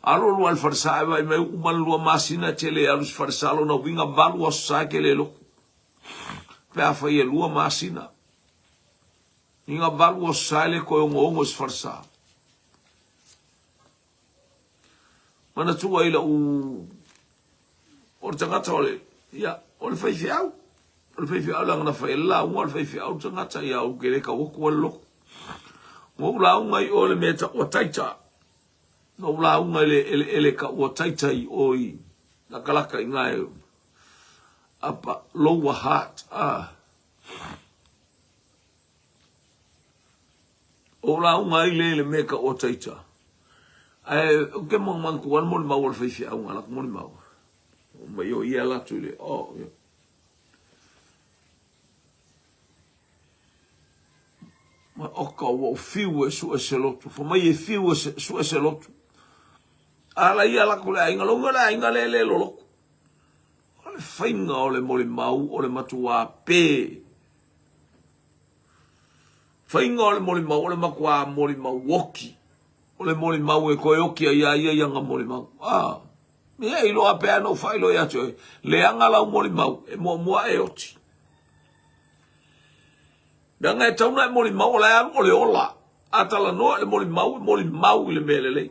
Alu alu ae le falesa ae vaai mai uma le lua masina e te le alu i se falesa lona uiga valu aso sa e ke le loku. Pe afai e lua masina. Iga valu aso sa e le koe ogoogo i se falesa. Manatua i lau o le tagata o le ia o le faifeau o le faifeau leaga na fai ai le lauga o le faifeau le tagata ia ou ke le kau atu ai le lotu na ou lauga i o i le mea e taua taita na ou lauga i le eleele e taua taita i o i lakalaka i ina e upper lower heart ah O lauga ai le le mea ka o taita. Ae o ke mo man ku mo le mau o le faifeau ngala mo le mau. O mai o ia la tu le o. Ma o ka o fiu e su e se lotu. Fa mai e fiu e su e se lotu. Ala ia la ku le ainga longa le ainga le le loloku. O le fainga o le molimau o le matua pe. Faiga o le molimau, o le matua molimau oki. O le molimau e toe oki ai ia ia i ana molimau. A, ia iloa pea na ou faailoa ia te oe, leaga lau molimau, e muamua e oti. Leaga e tau na e molimau o la e alu o le ola. A talanoa i le molimau, e molimau i le mea lelei.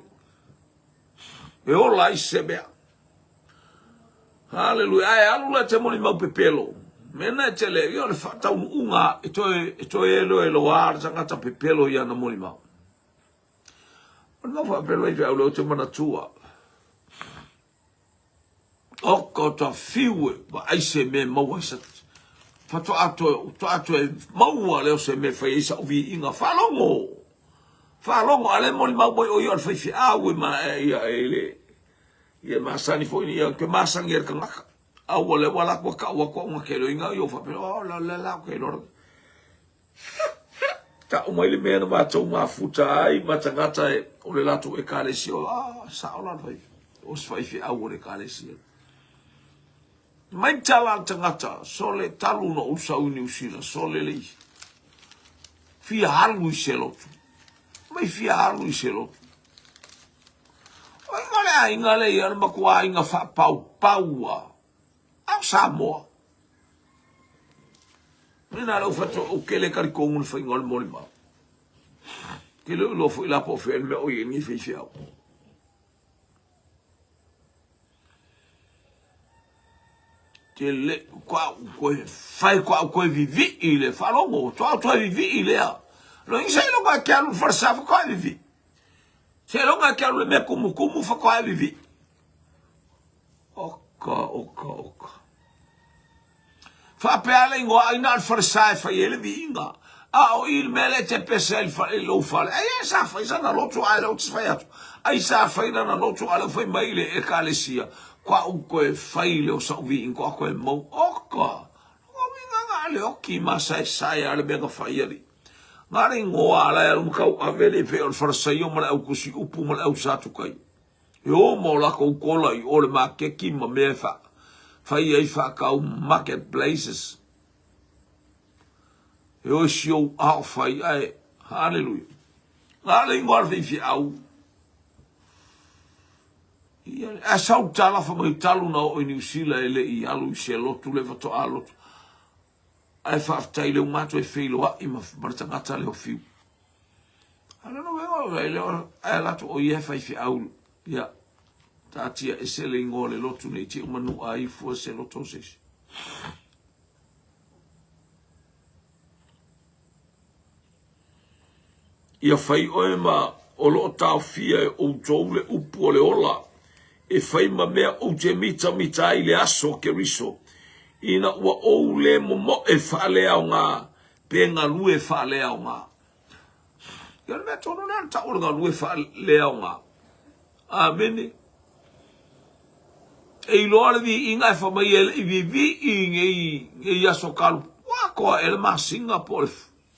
E ola ai se mea. Haleluia. Ae alu la te molimau pepelo. Mea na e tele, ia o le faataunuuga e toe, e toe eloeloa le tagata pepelo i ana molimau. O le mau faapelo i feau lea ou te manatua. O ka ta fiu e vaai se mea e maua ai sa faatoa toe, faatoa toe maua lea o se mea e fai ai sa'u viiga. Faalogo! Faalogo, a o lea e molimau mai o ia o le faifeau e ma, ia, e le, ia e masani foi, ia, ke masani e le tagata. A ua lea ua alu atu ua tau atu au na te iloa ina ia faapea, oh, la, la, la, ke iloa. Tau mai le mea na matou mafuta ai ma tagata e, o le latou ekalesia, ah, sao la le fai, o se faifeau o le ekalesia. Mai tala le tagata, sole talu na ou sau i Niu Sila, sole le fia alu i se lotu. Mai fia alu i se lotu. O inga le aiga le ia, le matua aiga faapaupau a. A o Samoa. Mena le ufato o kele talitonu le faiga o le molimau. Ke le iloa foi la po o fea le mea o i ai lenei faifeau. Te le koa au koe fai koa au koe vivii le faalogo toa au toe vivii lea. Lo ingi seiloga e ke alu i le falesa faatoa e vivii. Seiloga e ke alu i le mea kumukumu faatoa e vivii. Oka, oka, oka. Faapea le igoa ai na o le falesa e fai ai le viiga. A o i le mea lea e te pese ai i lou fale. Ai e sa fai sana lotu a e lea ou te fai atu. Ai sa fai lana lotu a lea ua fai mai le ekalesia. Koa ou koe fai lea o sa'u viiga koa koe mau. Oka! Lona uiga na le oki masaesae a le mea na fai alii. Na le igoa a la e alu ma tauave le pei o le Farisaio ma le au tusi upu ma le au Satukaio. E o ma o latou kola i o le makeki ma mea e fai ai faatau market places. E o i si ou ao fai ae, haleluia. Na le ingoa le faifeau. Ia, ae sau tala fa mai talu na oo i Niu Sila e le i alu i se lotu le faatoa lotu. Ae faafetai le uma atu e feiloai ma, ma le tagata lea o Fiu. A lona uiga o le leo, ae alu atu o ia e faifeau, ia, taatia ese le igoa o le lotu nei te i ua manua ai fua se loto o se isi. Ia fai oe ma o lo o taofia e outou le upu o le ola, e fai ma mea ou te mitamita ai i le aso o Keriso, ina ua ou le momoe faaleaoga pe galue faaleaoga. Ia o le mea tonu lea o le tau o le galue faaleaoga. Amene. E iloa le viiga e fai mai e le i vivii nei, nei aso talu. Ua atoa ea le masina po o le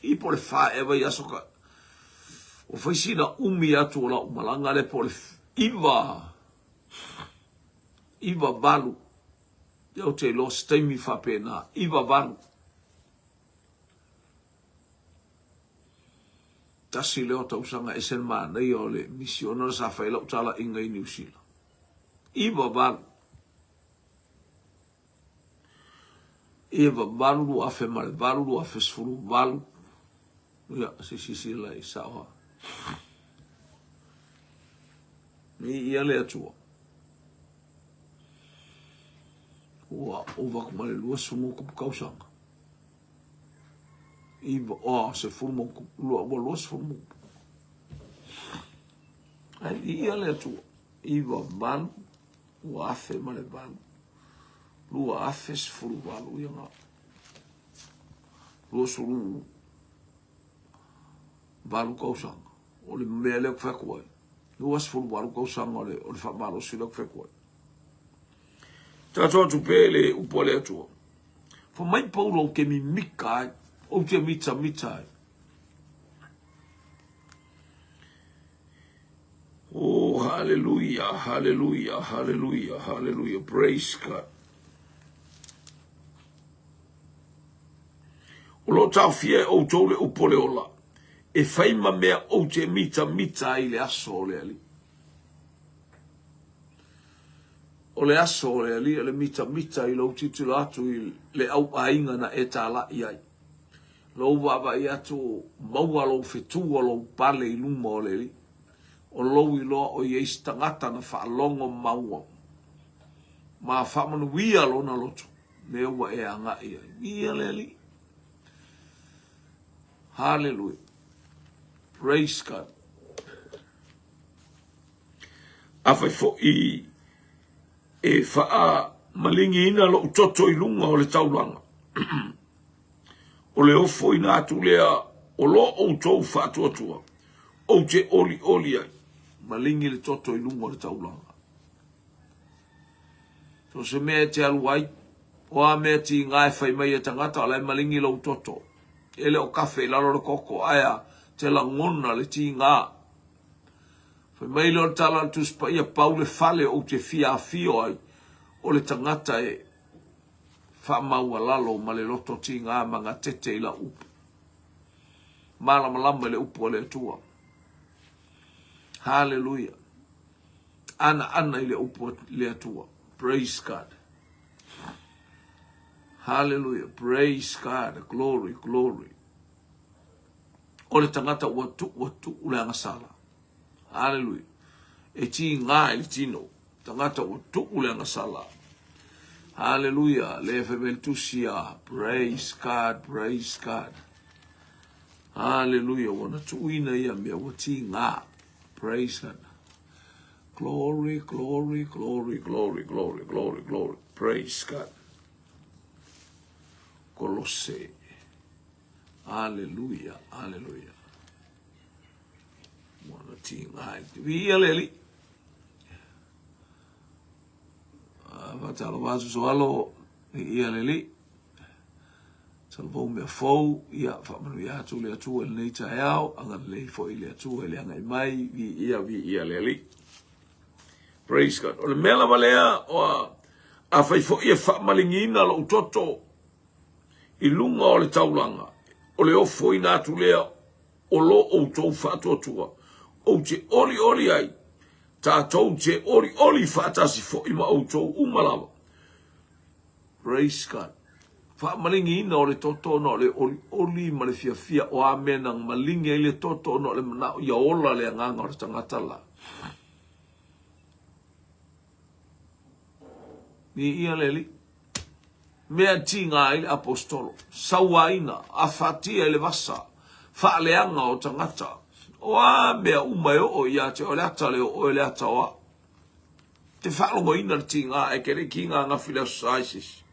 i po o le fa ea vaiaso ka ua fai sina umi atu o lau malaga lea po o le iva iva valu ia ou te iloa se taimi faapena iva valu tasi lea o tausaga ese le manaia o le misiona sa fai lau talaiga i Niu Sila iva valu 9, 8, 2008, 2018, ia, se i silasila i sao lava. Viia le Atua. Ua ova atu ma le 20 ma ona tupu tausaga. Iva, oh, sefulu ma ona tupu, ua 20 ma ona tupu. Ae viia le Atua. 9, 8, 2008, 2018 ia na 28 tausaga o le mea lea ou te fai atu ai. 28 tausaga o le, o le faamalosi lea ou te fai atu ai. Tatou atu pea i le upu a le Atua. Fai mai Paulo ou te mimika ai, ou te mitamita ai. Oh, hallelujah, hallelujah, hallelujah, hallelujah. Praise God. O lo o taofia e outou le upu o le ola. E fai ma mea ou te mitamita ai i le aso o le Alii. O le aso o le Alii o le mitamita i lou tilotilo atu i le au aiga na e talai ai. Lou vaavaai atu maua lou fetu o lou pale i luma o le Alii. O lou iloa o i ai se tagata na faalogo maua ma faamanuia lona loto, mea ua e agai ai. Viia le Alii. Hallelujah. Praise God. Afai foi e faamaligiina lou toto i luga o le taulaga, o le ofoina atu lea o lo outou faatuatua, ou te olioli ai. Maligi le toto i luga o le taulaga. So se mea e te alu ai, o a mea tiga e fai mai e tagata, o la e maligi lou toto. E le o kafe i lalo o le koko, ae a te lagona le tiga. Fai mai lea o le tala a le Tusi Paia, pau le fale ou te fia afio ai, o le tagata e faamaualalo ma le loto tiga ma gatete i lau upu. Malamalama i le upu a le Atua. Haleluia. Anaana i le upu a le Atua. Praise God. Hallelujah. Praise God. Glory, glory. O le tagata ua tuu, ua tuu le agasala. Hallelujah. E tiga i le tino. Tagata ua tuu le agasala. Hallelujah. Le fai mai le tusi a. Praise God, praise God. Hallelujah. Ua na tuuina ia mea ua tiga. Praise God. Glory, glory, glory, glory, glory, glory, glory. Praise God. Kolose. Hallelujah, hallelujah. Ua na tiga i te viia le Alii. Faatalofa atu soalo, viia le Alii. Talavou mea fou, ia faamanuia atu le Atua i lenei taeao, agalelei foi le Atua i le agai mai, viia, viia le Alii. Praise God. O le mea lava lea, o a, afai foi e faamaligiina lou toto i luga o le taulaga, o le ofoina atu lea o lo outou faatuatua, ou te olioli ai, tatou te olioli faatasi foi ma outou uma lava. Praise God. Faamalingiina o le toto ona o le olioli ma le fiafia o a mea na malingi ai le toto ona o le manao ia ola le agaga o le tagata la. Viia le Alii. Mea tiga ai le apostolo, sauaina, afatia i le vasa, faaleaga o tagata. O a mea uma e oo ia te oe, o le ata lea o oe, o le ata o au. Te faalogoina le tiga, ae ke le kiga gafi le aso sa ai se isi.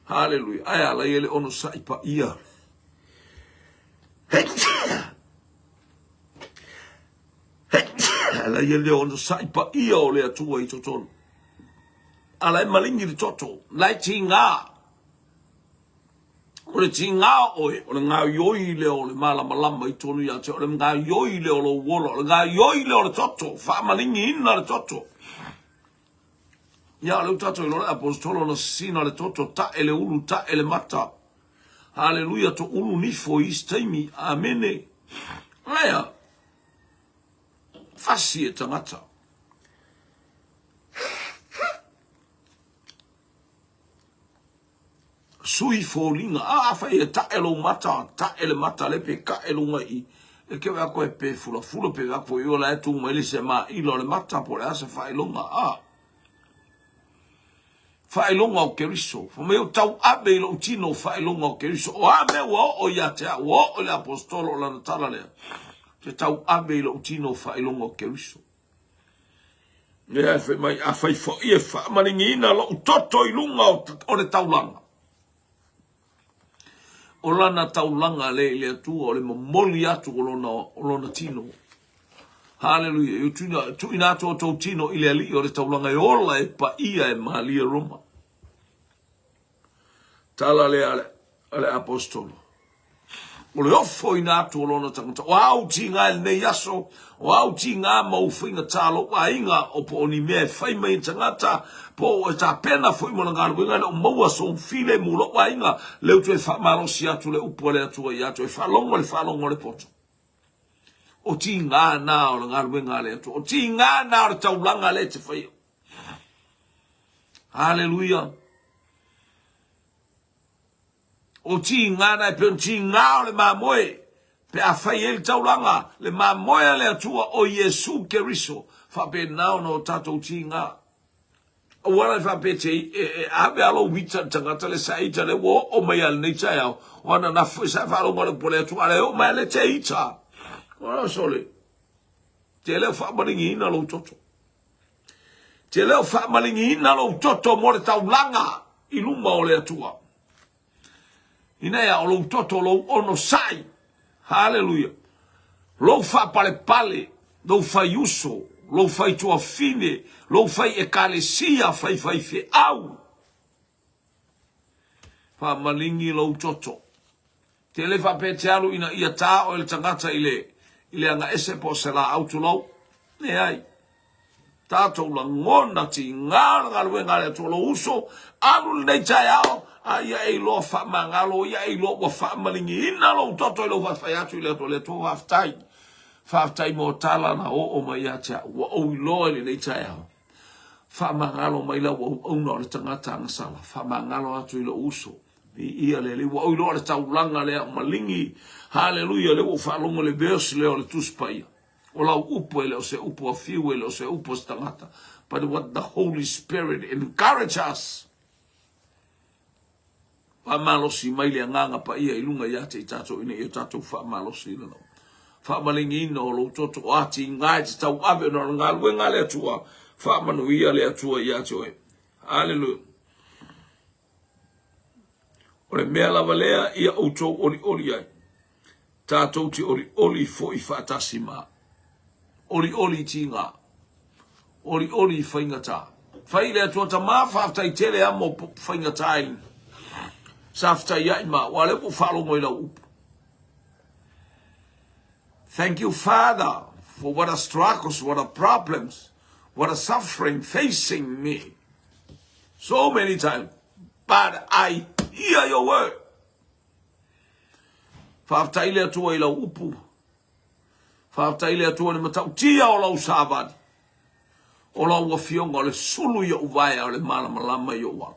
Haleluia. Ae ala ia le onosai paia. Ala ia le onosai paia o le Atua i totonu. Ala e malingi le toto, la e tiga. O le tiga o oe, o le gaoioi lea o le malamalama i tonu ia te oe, o le gaoioi lea o lou ola, o le gaoioi lea o le toto, faamalingiina le toto. Ia, o lea ua tatou iloa le aposetolo na sisina le toto, tae le ulu, tae le mata. Haleluia, to ulu nifo i isi taimi. Amene. Aea, fasi e tagata. Sui foliga, a afai e tae lou mata, tae le mata le pe kae luga i, e ke wea koe pe fulafula pe wea koe i la e tu mai le se maila o le mata po le a se faailoga, a. Faailoga o Keriso. Fai mai o tauave i lou tino faailoga o Keriso. O a mea ua oo ia te au, ua oo i le apostolo o lana tala lea. Te tauave i lou tino faailoga o Keriso. Lea e fai mai, afai foi e faamaligiina lou toto i luga o le taulaga. O lana taulaga lea i le Atua, o le momoli atu o lona, o lona tino. Haleluia. E tuuina, tuuina atu o tou tino i le Alii o le taulaga e ola e paia e malie Roma. Tala lea a le apostolo. O le ofoina atu o lona tagata. O au tiga i lenei aso, o au tiga ma ou faigata lou aiga, o po o ni mea e fai mai e tagata, po o e tapena foi mo le galuega le o maua sou filemu lou aiga, leu toe faamalosi atu le upu a le Atua ia te oe, faalogo le faalogo a le poto. O tiga na o le galuega a le Atua. O tiga na o le taulaga lea e te faia. Haleluia. O tiga na e pei o tiga o le mamoe. Pe a fai ai le taulaga, le mamoe a le Atua o Iesu Keriso, faapena ona o tatou tiga. Aua la e faapea te e ave a lou ita i le tagata le sa ita lea ua oo mai a lenei taeao, o ananafi foi sa e faalogo i le upu a le Atua, a le oo mai a lea te ita. Ola sole, te le o faamaligiina lou toto. Te le o faamaligiina lou toto mo le taulaga i luma o le Atua. Ina ia o lou toto, lou onosai, haleluia, lou faapalepale, lou faiuso, lou faituafine, lou fai ekalesia, fai faifeau. Faamaligi lou toto. Te le faapea te alu ina ia tā oe le tagata i le, i le agaese po o se laau tulou. Leai. Tatou lagona tiga o le galuega a le Atua lou uso, alu lenei taeao, a ia e iloa faamagalo, ia e iloa ua faamaligiina lou toto i lou faafetai atu i le Atua. Le Atua faafetai, faafetai mo tala na oo mai ia te au, ua ou iloa i lenei taeao. Faamagalo mai lau auauna o le tagata agasala, faamagalo atu i lou uso. Viia le Alii, ua ou iloa le taulaga lea o maligi. Haleluia, lea ua ou faalogo i le verse lea o le Tusi Paia. O lau upu e le o se upu a fiu, e le o se upu a se tagata, but what the Holy Spirit encourage us. Faamalosi mai le Agaga Paia i luga ia te i tatou ina ia tatou faamalosi ina lau faamaligiina o lou toto o atiga e te tauave ona o le galuega a le Atua. Faamanuia le Atua ia te oe. Hallelujah. O le mea lava lea ia outou olioli ai, tatou te olioli foi faatasi ma olioli i tiga, olioli i faigata. Fai i le Atua Tama, faafetai tele a mo faigata i sa fetaiai ma au, a lea ua ou faalogo i lau upu. Thank you, Father, for what are struggles, what are problems, what are suffering facing me. So many times, but I hear your word. Faafetai le Atua i lau upu. Faafetai le Atua i le matautia o lau savali. O lau afioga o le sulu i ou vaea o le malamalama i ou alo.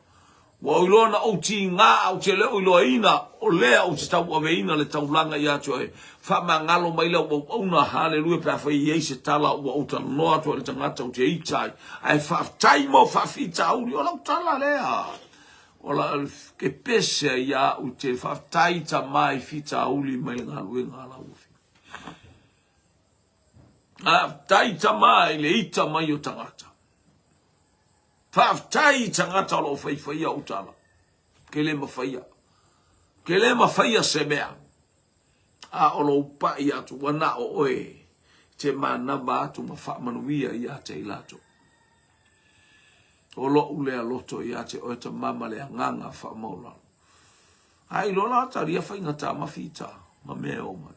Ua ou iloa na ou tiga a ou te le o iloaina o lea ou te tauaveina le taulaga ia te oe. Faamagalo mai lau auauna, haleluia, pe afai e i ai se tala ua ou talanoa atu ai i le tagata ou te ita ai. Ae faafetai mo faafitauli, o lau tala lea. O la ke pese ia au te faafetai tama i fitauli mai le galuega a lau afioga. Faafetai tama i le ita mai o tagata. Faafetai i tagata o lo o faifaia ou tala. Ke le mafaia. Ke le mafaia se mea. A o lou pai atu, ua na o oe te manava atu ma faamanuia ia te i latou. O lou lea loto ia te oe tama ma le agaga faamaualalo. A iloa la talia faigata ma fita ma mea e oo mai.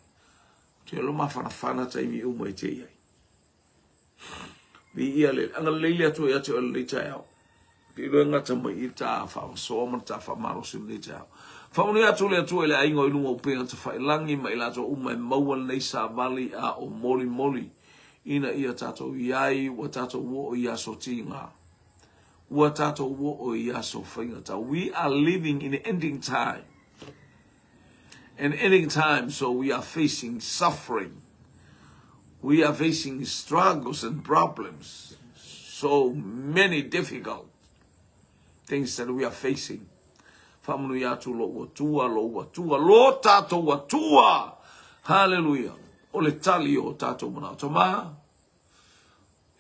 Te lo mafanafana taimi uma i te i ai. Viia le agalelei le Atua ia te oe lenei taeao. Ke iloa e gata mai i ta faasoa ma ta faamalosi lenei taeao. Faamanuia atu le Atua i le aiga o i luga o upega tafailangi ma i latou uma e maua lenei savali a o molimoli ina ia tatou i ai ua tatou oo i aso tiga. Ua tatou oo i aso faigata. We are living in ending time. And ending time, so we are facing suffering. We are facing struggles and problems. So many difficult things that we are facing. Faamanuia atu lou Atua, lou Atua, lo tatou Atua. Hallelujah. O le tali o tatou manao. Tama,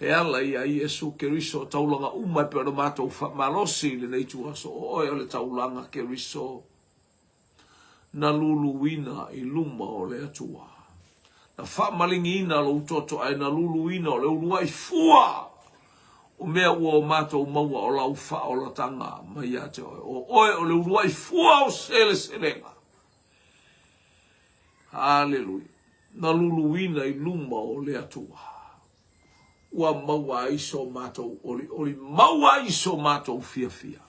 e ala ia Iesu Keriso taulaga uma e pei ona matou faamalosi i lenei ituaso. O oe o le taulaga Keriso. na luluina i luma o le Atua. Na faamaligiina lou toto ae na luluina o le uluai fua o mea ua o matou maua o lau faaolataga mai ia te oe. O oe o le uluai fua o seleselega. Haleluia. Na luluina i luma o le Atua. Ua maua ai so matou olioli, maua ai so matou fiafia.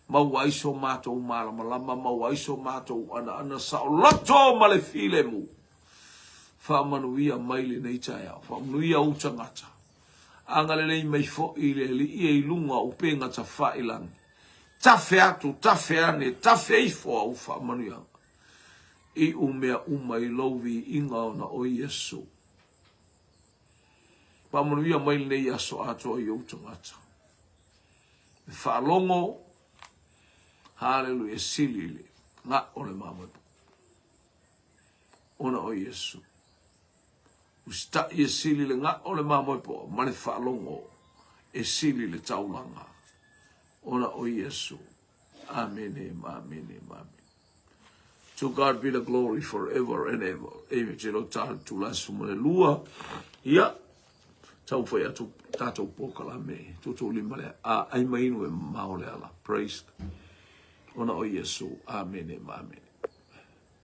Maua ai so matou malamalama, maua ai so matou anaana saoloto ma le filemu. Faamanuia mai lenei taeao. Faamanuia ou tagata. Agalelei mai foi le Alii e i luga o upega tafailagi. Tafe atu, tafe ane, tafe ifo au faamanuiaga. Iu mea uma i lou viiga ona o Iesu. Faamanuia mai lenei aso atoa i ou tagata. E faalogo, haleluia, sili le gao le mamoe ona o Iesu. Usitaʻi e sili le gao le mamoe poa ma le faalogo e sili le taulaga ona o Iesu. Amene ma amene ma amene. To God be the glory forever and ever. Amen. Te lo ta tu la su le lua. Ia. Tau fai atu tatou polokalame. Tutu lima le a ai mai inu e mao le ala. Praise. Ona o Iesu. Amene ma amene.